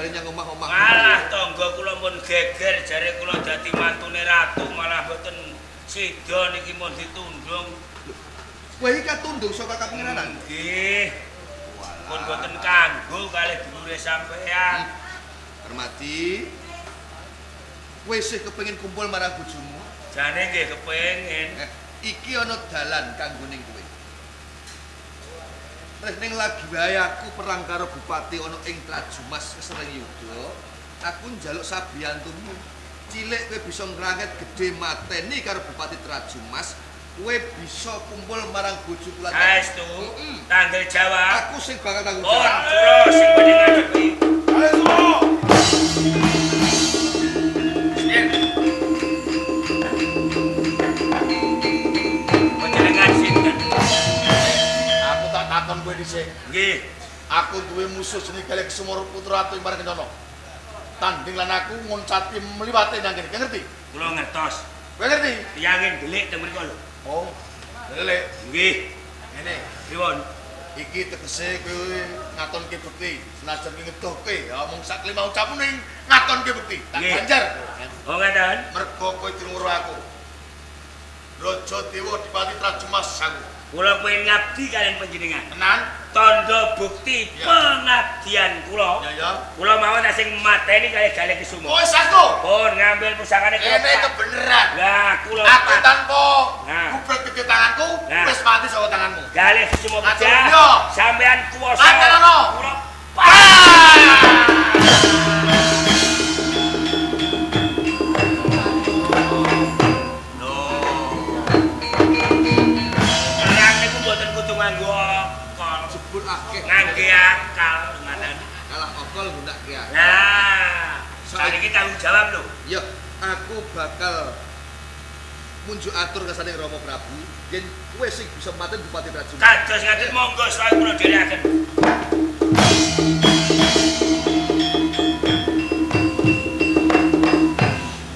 Nyang omah-omah. Malah tangga kula pun geger jare kula dadi mantune ratu malah mboten sida niki mun ditundung. Kowe iki katundung saka kapengeranan? Nggih. Pun mboten kanggo kalih dulure sampean. Permadi. Kowe isih kepengin kumpul marang bojomu? Jane nggih kepengin. Iki ana dalan kanggo ning kowe. Reh ning lagi wae aku perang karo bupati ana ing Trajumas Kesering Yuda, aku njaluk sabiyantumu. Cilik kowe bisa ngrangket gedhe mateni karo Bupati Trajumas, kowe bisa kumpul marang bojoku lan saestu. Tanggung jawab. Aku sing bakal tanggung jawab. Kula sing badhe ngadepi. Ayo semua. Panjenengan sinten? Aku tak takon kowe dhisik. Nggih. Aku duwe musuh jenenge Galih Sumur Putra Ratu ing Parang Kencana. Tanding lan aku nguncati mliwate nang kene. Ngerti? Kula ngertos. Kowe ngerti? Tiyange ndelik teng mriku lho. Oh, ndelik. Nggih. Ngene. Pripun? Iki tegese kowe ngatonke bekti. Senajan kowe ngedohke ya mung sak lima ucapmu ning ngatonke bekti. Tak ganjar. Oh, ngaten. Mergo kowe dinuru aku. Raja Dewa Dipati Trajumas aku. Kula pengen ngabdi kalian panjenengan. Tenan? Tandha bukti pengabdian kula. Ya ya. Kula mawon sing mateni kalih Galih Kesuma. Wis aku. Pun ngambil pusakane kula. Kene kebeneran. Lah kula aku tanpa gubrek gede tanganku wis mati saka tanganmu. Galih Kesuma pecah. Sampean kuwasa. Kula ngangge akal ngaten. Kalah okol nggunakake akal. Nah, saiki tanggung jawab lho. Ya, aku bakal munjuk atur kersane Rama Prabu yen kowe sing bisa maten Bupati Trajumas. Kados ngaten monggo sae kula dherekaken.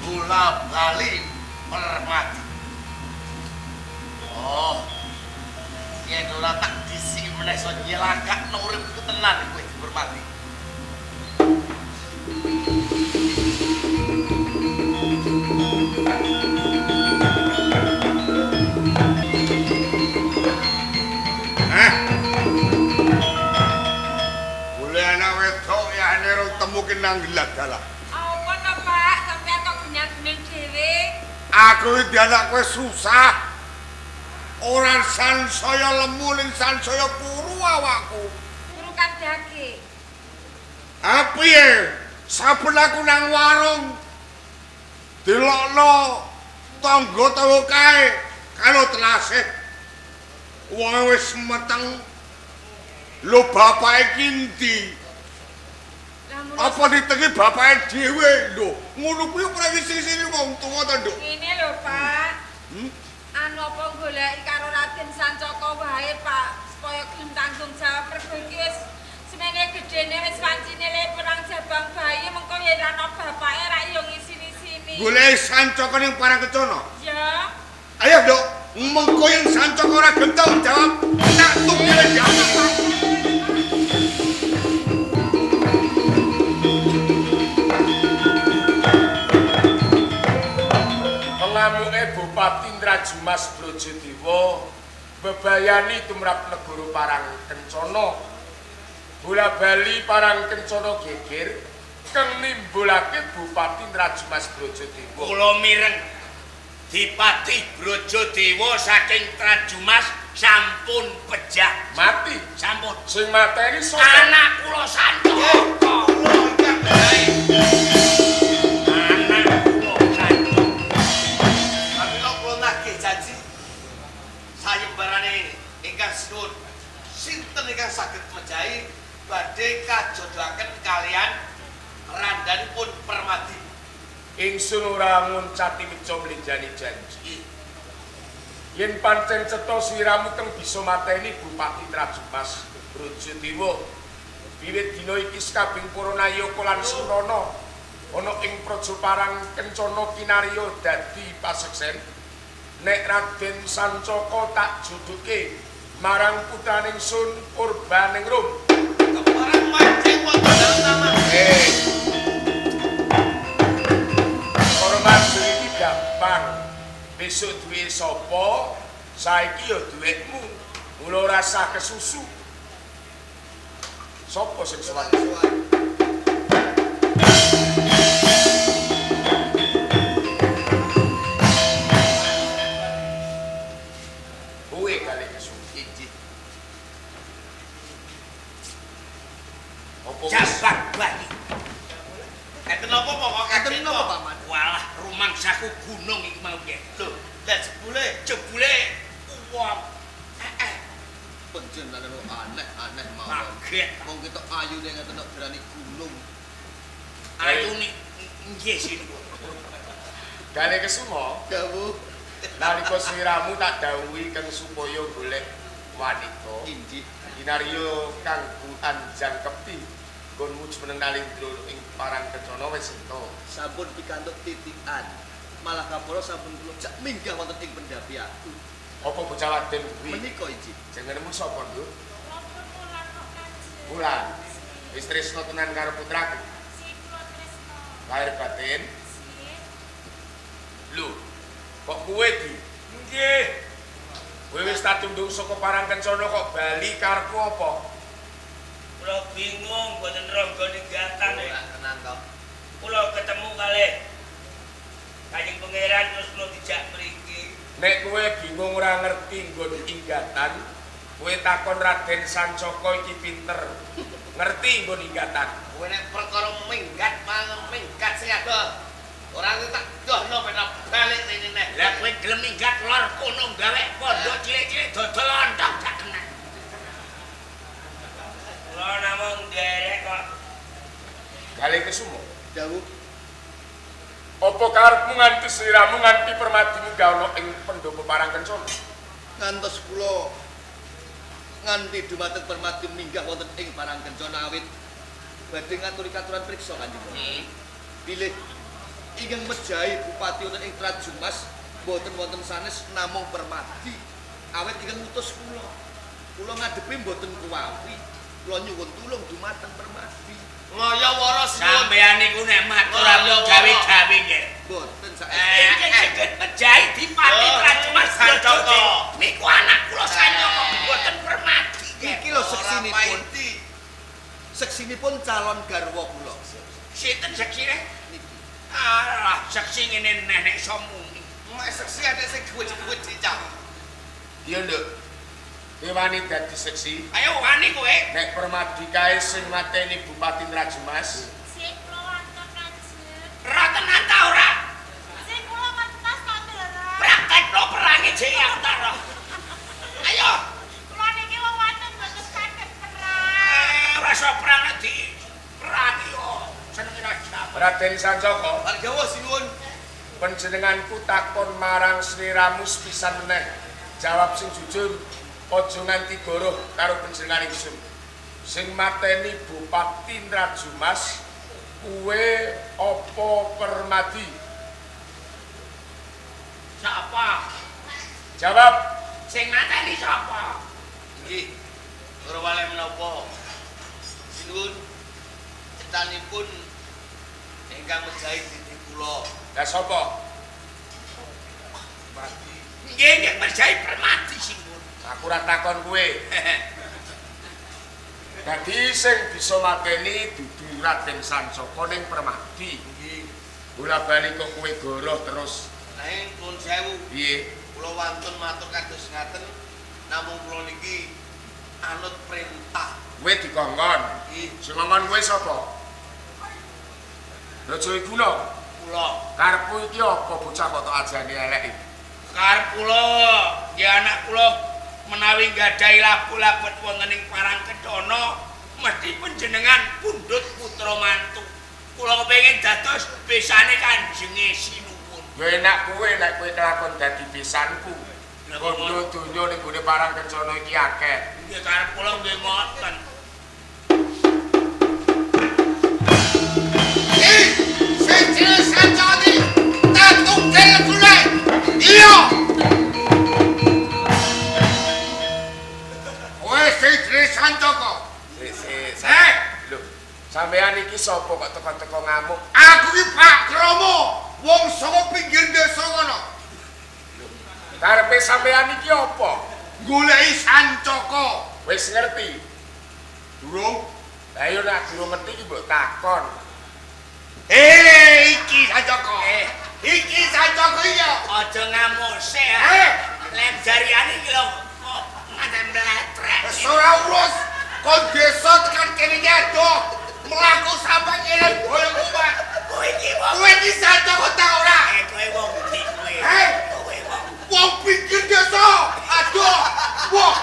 Kula bali Permadi. Oh. Yen ora tak disiki meneh iso nyelakakno uripku tenan kowe Permadi. Hah? Boleh anak wedok ya ane temukin nang dalah. Apa to, Pak? Sampeyan kok genyang-genyang dhewe? Aku iki anak kowe susah. Ora sansaya lemu ning sansaya kuru awakku. Kuru kandhake. Ha piye? Saben aku nang warung delokno tangga-tangga kae karo telasih. Wong wis meteng. Lho bapake ki endi? Apa ditengi bapake dhewe lho? Ngono kuwi ora ngisi-isini wong tuwa to, Nduk. Ngene lho, Pak. Anu apa goleki karo Raden Sancaka wae, Pak, supaya gelem tanggung jawab mergo iki wis semene gedene wis wancine le perang jabang bayi mengko yen ana bapake ra yo ngisini-sini. Goleki Sancaka ning Parang Kencana? Ya. Ayo, Nduk, mengko yen Sancaka ora gelem tanggung jawab, tak tukile jawab. Pengamuke Bupati Trajumas Brojodewa bebayani tumrap negara Parang Kencana. Bola bali Parang Kencana geger keng nimbulake Bupati Trajumas Brojodewa. Kula mireng Dipati Brojodewa saking Trajumas sampun pejah mati. Sampun. Sing mateni sapa? Anak kula Sancaka. Kula ingkang gawe. Anak kula Sancaka. Pramila kula nagih janji sayembarane ingkang sinuwun sinten ingkang saged mejahi badhe kajodohaken kalian randhanipun Permadi. Ingsun ora nguncati meca mlenjani janji. Yen pancen cetha sliramu teng bisa mateni Bupati Trajumas Brojodewa. Wiwit dina iki sakabeng para nayaka lan surana ana ing Praja Parang Kencana kinarya dadi paseksen. Nek Raden Sancaka tak jodohke marang putraning Sun Purbaningrum. Kepareng manjing wonten dalem taman. Perkara maju iki gampang. Besok duwe sapa, saiki ya duwekmu. Mula ora sah kesusu. Sapa sing sowan? Kowe kali kesusu. Injih. Apa Jabang bayi. Enten napa pokok Enten napa, Paman? Walah, rumangsaku gunung iki mau piye? Lho, lah jebule Jebule wong Panjenengan aneh-aneh mawon. kaget. Wong ketok ayune ngeten kok berani gunung. Ayune nggih sinuwun. Gale Kesumo, Dawuh. nalika sliramu tak dawuhi keng supaya golek wanita. Injih. Kinarya kanggo anjang kepti nggonmu jumeneng nalindra ing Parangkencana wis entuk. Sampun pikantuk titikan. Malah kapara sampun kula jak minggah wonten ing pendhapi aku. Apa bocah wadon kuwi? Menika injih. Jenengmu sapa, Nduk? Kula pun mulan kok Kanjeng. Wulan. Wis tresna tenan karo putraku. Si kula tresna. Lahir batin. Si Lho, kok kowe di? Nggih. Kowe wis tak tundung saka Parangkencana kok bali karepmu apa? Kula bingung mboten ronggo ninggatan. Ora tenan to. Kula ketemu kalih Kanjeng Pangeran terus kula dijak mriki. Nek kowe bingung ora ngerti nggon inggatan, kowe takon Raden Sancaka iki pinter. Ngerti nggon inggatan. Kowe nek perkara minggat mangan minggat sing adoh. Ora tak dohno ben balik rene neh. Lah kowe gelem minggat lor kono gawe pondok cilik-cilik dodol ontong gak kena. Kula namung nderek kok. Gale Kesumo. Dawuh. Apa karepmu nganti sliramu nganti permadimu gawe ing pendopo Parangkencana? Ngantos kula nganti dumateng Permadi minggah wonten ing Parangkencana awit badhe ngaturi katuran priksa Kanjeng. Bilih ingkang mejahi bupati wonten ing Trajumas mboten wonten sanes namung Permadi. Awit ingkang ngutus kula. Kula ngadepi mboten kuwawi. Kula nyuwun tulung dumateng Permadi. Ngaya wara sinuwun. Sampeyan niku nek matur aku gawe-gawe nggih. Mboten saestu. Iki sing mejahi dipati Trajumas Sancaka. Niku anak kula Sancaka mboten Permadi nggih. Iki lho seksinipun. Seksinipun calon garwa kula. Sinten seksine? Niki. Alah, seksi ngene nenek iso muni. Mek seksi ada sing gedhe-gedhe cah. Iya, Nduk. Kowe wani dadi seksi. Ayo wani kowe. Nek Permadi kae sing mateni Bupati Trajumas, si kula wonten Kanjeng. Ora tenan ta ora? Si kula ngentos kok dereng. Praktekno perange jek aku tak roh. Ayo. Kula niki wong wadon mboten saged perang. Ora iso perang di perangi yo. Senenge raja. Raden Sancaka, Wargawa sinuwun. panjenenganku takon marang sliramu sepisan meneh. Jawab sing jujur, aja nganti goroh karo panjenengan ingsun. Sing mateni Bupati Trajumas kuwe apa Permadi? Sapa? Jawab. Sing mateni sapa? Nggih. Ora wale menapa. Sinuwun cetanipun ingkang mejahi didi kula. Lah sapa? Permadi. Nggih, nggih mejahi Permadi sinuwun. Aku ora takon kowe. Dadi sing bisa mateni dudu Raden Sancaka ning Permadi. Nggih. Bola bali kok kowe goroh terus. Nanging nuwun sewu. Piye? Kula wantun matur kados ngaten namung kula niki anut perintah. Kowe dikongkon. Nggih. Sing ngongkon kowe sapa? Raja Iguna. Kula. Karepmu iki apa bocah kok tok ajane elek iki? Karep kula, ya anak kula menawi nggadahi labu-labet wonten ing Parangkencana mesti panjenengan pundhut putra mantu. Kula kepengin dados besane Kanjenge sinuwun. Ya enak kowe nek kowe kelakon dadi besanku. Lha kok Bondo donya ning gone Parangkencana iki akeh. Nggih karep kula nggih ngoten. Sing jenenge Sancaka iki tatunggal gule. Iya. Kowe sing jenenge Sancaka. Sik, sik. Lho, sampean iki iki sapa kok teko-teko ngamuk? Aku iki Pak Kromo, wong saka pinggir desa kono. Karepe sampean iki apa? Goleki Sancaka. Wis ngerti? Durung. Lah yo nek durung ngerti iki mbok takon. Iki Sancaka. Iki Sancaka iya. Aja ngamuk sik. Lem jariane iki lho kok nganti mletrek. Wis ora urus. Kon desa tekan kene iki adoh. Mlaku sampe kene boyongku, Pak. Kowe iki wong. Kowe iki Sancaka ta ora? Kowe wong ndi kowe? Kowe wong. Wong pinggir desa. Aduh. Wah.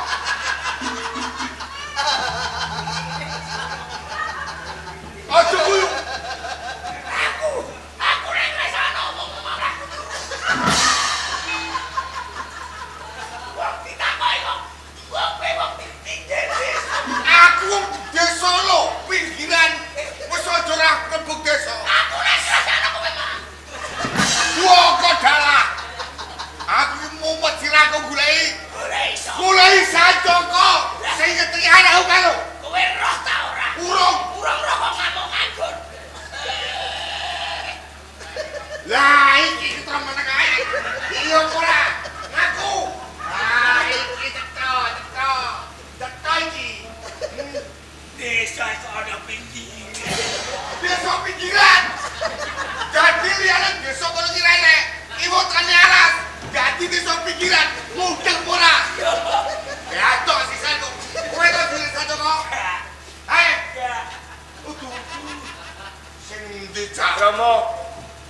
Aja guyu. Aku nek ngrasakno omong ora. Wong ditakoki kok. Wong kowe wong pinggir desa. Aku wong desa lho, pinggiran. Wis aja ora rembug desa. Aku nek ngrasakno kowe mah. Wah, kok dalah. Aku iki mumet sirahku goleki. Goleki sapa? Goleki Sancaka sing ngeteki anakku kae lho. Kowe roh ta ora? Urung. Urung roh kok ngamuk nganggur. Lah iki ketra meneng ae. Iya ora? Ngaku. Lah iki cetha, cetha. Cetha iki. Desa kok ana pinggir. Desa pinggiran. Dadi liyane desa kono ki rene. Iwotane alas. Dadi desa pinggiran. Mudeng ora? Ya tok sisan kok. Kowe kok dhewe Sancaka? Hei. Udu. Sing ndi cak? Kromo,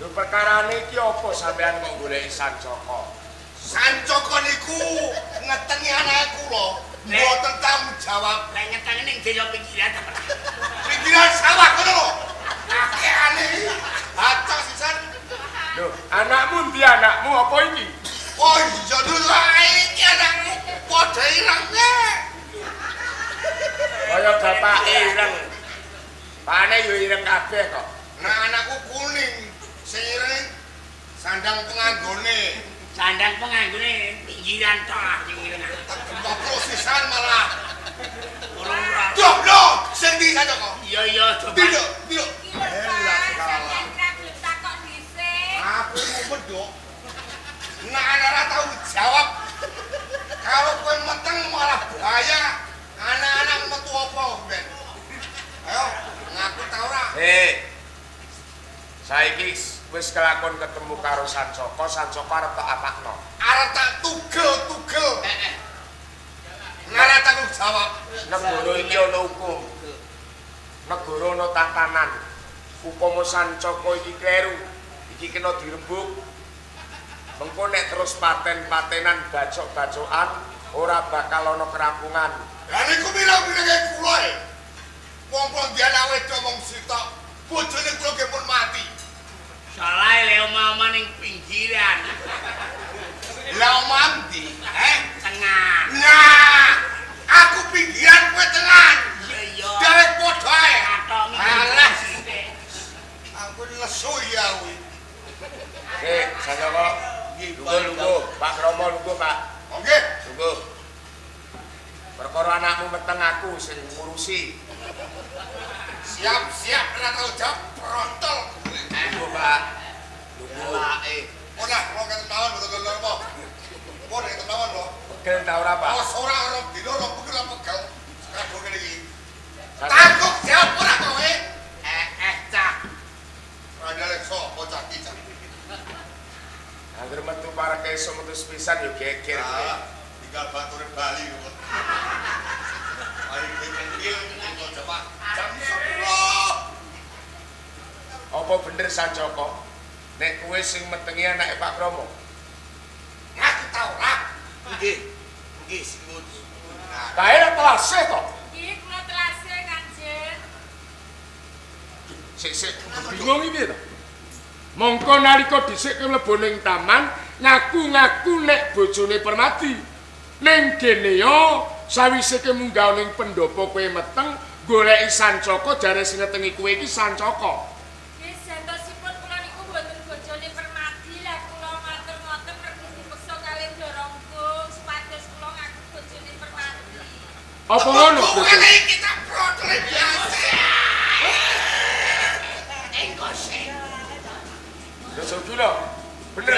lho perkarane iki apa sampean kok goleki Sancaka? Sancaka niku ngetengi anake kula. Mboten tanggung jawab. Lah ngetengi ning desa pinggiran ta. Pinggiran sawah kono lho. Akehane. Acak sisan. Lho, anakmu ndi anakmu apa iki? Oh iya lho iki anakmu padha irenge. Kaya bapake ireng. Pane yo ireng kabeh kok. Nah anakku kuning, sing ireng sandang penganggone. Sandang penganggone pinggiran tok sing ireng. Ngopo sisan malah. Ora. Duh lho, sing ndi Sancaka? Iya iya coba. Ndi lho, ndi lho. Iki lho Pak, sampeyan ra gelem takok dhisik. Aku mumet, Dok. Nah, anak ora tau jawab. Kalau kowe meteng malah bahaya. Anak-anak metu apa, Ben? Ayo, ngaku ta ora? Saiki wis kelakon ketemu karo Sancaka, Sancaka arep tak apakno. Arep tak tugel-tugel. Heeh. Ora tanggung jawab. Negara iki ana hukum. Negara ana tatanan. Upama Sancaka iki kleru, iki kena dirembug. Mengko nek terus paten-patenan bacok-bacokan ora bakal ana kerampungan. Lah niku mireng-mirenge kula e. Wong kula ndek anak wedok mung sitok, bojone kula nggih pun mati. Salah le omah-omah ning pinggiran. Lah omah ndi? Tengah. Nah, aku pinggiran kowe tengan. Iya iya. Dewek padha ae. Alah. Aku lesu ya kuwi. Sancaka. Lungguh, Pak Kromo lungguh, Pak. Nggih. Lungguh. Perkara anakmu meteng aku sing ngurusi. Siap-siap ora tau jawab protol. Lungguh, Pak. Lungguh. Ora, kula keten mawon mboten lho apa. Pun keten mawon lho. Pegel ta ora, Pak? Oh, ora ora dino ora pegel ora pegel. Kadung kene iki. Tanggung jawab ora kowe? Cah. Randale sapa cah iki, cah? Angger metu pareke esuk metu sepisan yo geger kowe. Tinggal bature Bali kok. Mari kecil kok coba jam 10. Apa bener Sancaka? Nek kowe sing metengi anake Pak Kromo? Ngaku ta ora? Nggih. Nggih sing. Kae lak telasih to? Nggih, kula telasih Kanjeng. Sik-sik bingung iki piye to? Mongko nalika dhisik kowe mlebu ning taman, ngaku-ngaku nek bojone Permadi. Ning kene yo sawise kowe munggah ning pendopo kowe meteng goleki Sancaka jare sing ngetengi kowe iki Sancaka. Nggih, jatosipun kula niku mboten bojone Permadi lah kula matur ngoten mergi dipeksa kalih Ndoronggung supados kula ngaku bojone Permadi. Apa ngono? Kowe iki tak protol biasa. menika sing. Lho bener.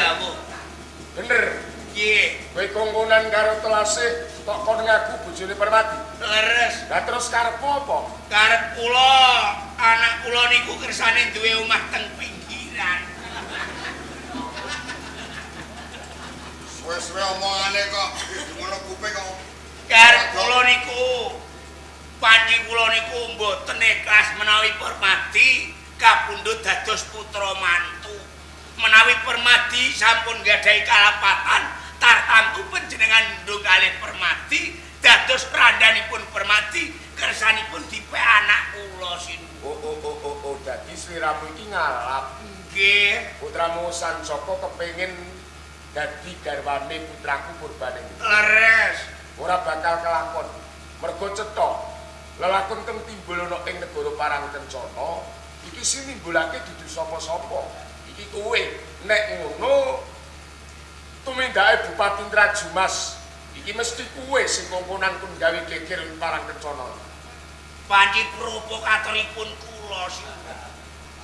Bener. Piye? Kowe kongkonan karo Telasih tok kon ngaku bojone Permadi. Leres. Lah terus karepmu apa? Karep kula, anak kula niku kersane duwe omah teng pinggiran. Suwe-suwe omongane kok ngono kuping kok. Karep kula niku panci kula niku mboten ikhlas menawi Permadi kapundhut dados putra mantu. Menawi Permadi sampun nggadahi kalapatan tartamtu panjenengan ndung kalih Permadi dados randhanipun Permadi kersanipun dipek anak kula sinuwun. Oh, dadi sliramu iki ngalap. Nggih. Putramu Sancaka kepengin dadi garwane putraku Purbaning. Leres. Ora bakal kelakon. Mergo cetha lelakon kang timbul ana ing negara Parangkencana iki sing nimbulake dudu sapa-sapa. Iki kowe nek ngono tumindake Bupati Trajumas iki mesti kowe sing kongkonan kun gawe geger ing Parangkencana. Panci provokatoripun kula sinuwun.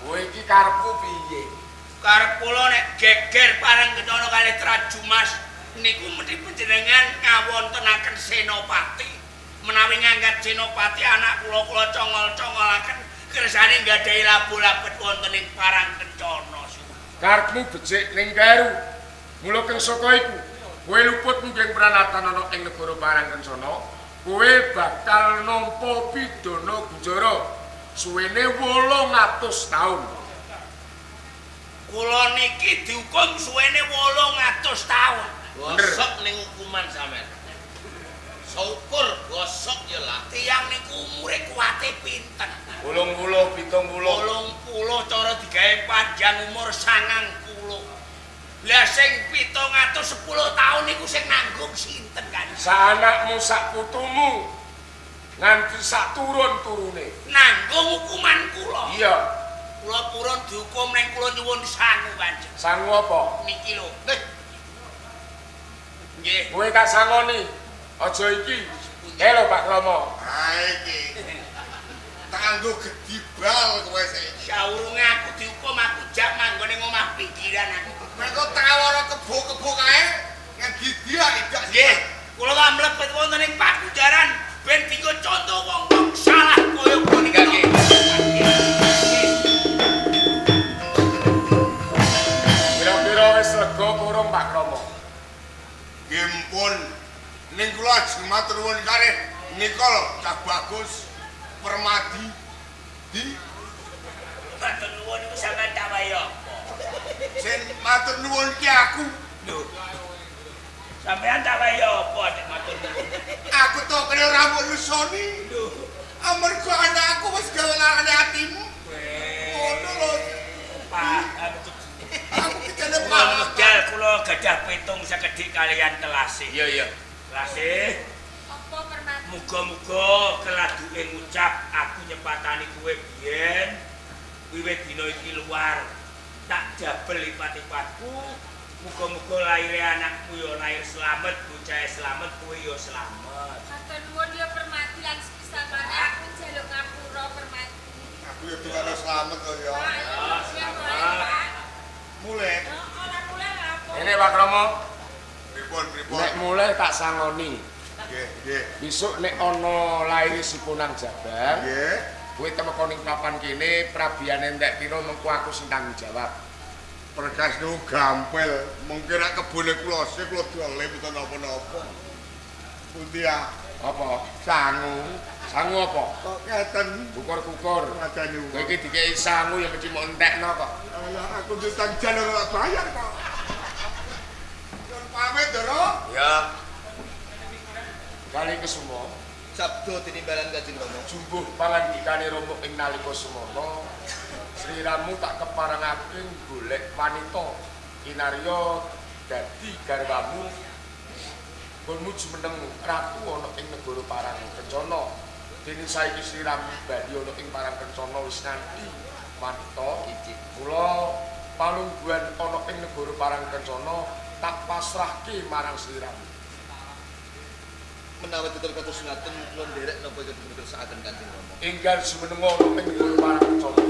Kowe iki karepmu piye? Karep kula nek geger Parangkencana kalih Trajumas niku mesti panjenengan ngawontenaken senopati. Menawi ngangkat senopati anak kula kula congol-congolaken kersane nggadahi labu-labet wonten ing Parangkencana. Karepmu becik ning kleru. Mula keng saka iku, kowe luput mungking pranatan ana ing negara Parangkencana, kowe bakal nampa pidana gunjara suwene 800 taun. Kula niki dihukum suwene 800 taun. Gosok ning hukuman sampean. Syukur gosok ya lah. Tiyang niku umure kuwate pinten? 80, 70. 80 cara digawe panjang umur 90. Lah sing 710 taun niku sing nanggung sinten kan? Sak anakmu, sak putumu nganti sak turun-turune. Nanggung hukuman kula. Iya. Kula purun dihukum ning kula nyuwun sangu Kanjeng. Sangu apa? Niki lho. Nggih. Kowe tak sangoni. Aja iki. Kae lho Pak Kromo. Ha iki. Tanggo gedibal kowe saiki. Saurunge aku dihukum aku jak manggon ning omah pinggiran aku. Mergo tawara kebo-kebo kae ngendi dia idak. Nggih, kula tak mlebet wonten ing pakunjaran ben dienggo conto wong-wong salah kaya punika. Nggih. Kira-kira wis lega urung Pak Kromo? Nggih mpun. Ning kula ajeng matur nuwun kalih nika lho cah bagus Permadi di matur nuwun iku sampean tak wae apa? Sing matur nuwun ki aku. Lho. Sampean tak wae apa nek matur nuwun? Aku to kena rambut lusoni. Lho. Amarga anakku wis gawe larane atimu. Ngono lho. Pak, aku kejane Pak. Medal kula gadah pitung sekedhik kaliyan Telasih. Iya, iya. Telasih. Apa Permadi? Muga-muga keladuke ngucap aku nyepatani kowe biyen wiwit dina iki luar tak jabel lipat-lipatku. Muga-muga laire anakku ya lair slamet, bocahe slamet, kowe ya slamet. Matur nuwun ya Permadi lan sepisan maneh aku njaluk ngapura Permadi. Aku ya dikane slamet kok ya. Pak. Mulih. Heeh, ora mulih lha apa? Ini Pak Kromo. Pripun, pripun? Nek mulih tak sangoni. Nggih, nggih. Besok nek ana laire Sipunang Jabang, nggih. Kowe temeka ning papan kene, prabiyane entek pira mengko aku sing tanggung jawab. Perkas niku gampil, mungkin nek kebone kula sik kula dole mboten napa-napa. Pundi ya? Apa? Sangu. Sangu apa? Kok ngeten? Kukur-kukur. Ngeten niku. Kowe iki dikeki sangu ya mesti mok entekno kok. Alah aku diutang jan ora bayar kok. Nyun pamit, Ndoro. Ya. Kali kesumo sabdo tinimbalan Kanjeng Rama. Jumbuh pangandikane Rama ing nalika semana, sliramu tak keparengake golek wanita kinarya dadi garwamu. Nggonmu jumeneng ratu ana ing negara Parangkencana. Dene saiki sliramu bali ana ing Parangkencana wis nganti wanita. Kula palungguhan ana ing negara Parangkencana tak pasrahke marang sliramu. Menawi tutur kados ngaten kula nderek napa iki dipun kersakaken Kanjeng Rama. Enggal jumeneng ana ing negara Parangkencana.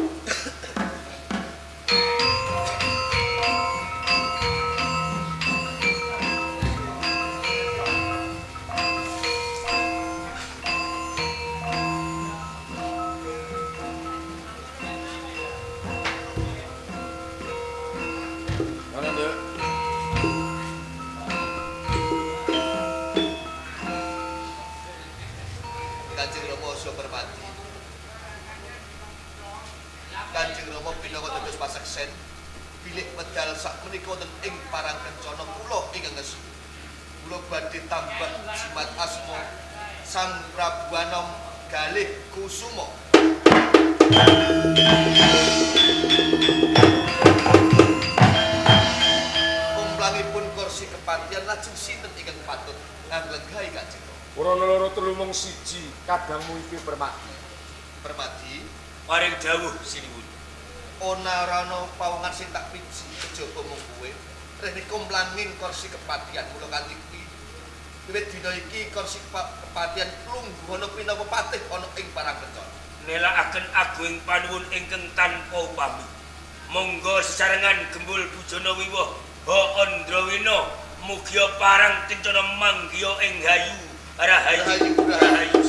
Ngono, Nduk. Kanjeng Rama Asya Permadi. Kanjeng Rama pinaka dados paseksen bilih medal sakmenika wonten ing Parangkencana kula ingkang ngesu. Kula badhe tambah jimat asma Sang Prabu Anom Galih Kusuma. Kumplangipun kursi kepatihan lajeng sinten ingkang patut nglenggahi Kanjeng Rama? Ora ana loro telu mung siji, kadangmu iki Permadi. Permadi, Paring dawuh sinuwun. Ona ora ana pawongan sing tak piji kejaba mung kowe. Rene kumplanging kursi kepatihan mula kanthi kuwi. Wiwit dina iki kursi kepatihan plungguhana pinaka patih ana ing Parangkencana. Nelakaken agung panuwun ingkang tanpa upami. Monggo sesarengan gembul bujana wiwah ha Andrawena mugia Parangkencana manggiya ing hayu rahayu rahayu.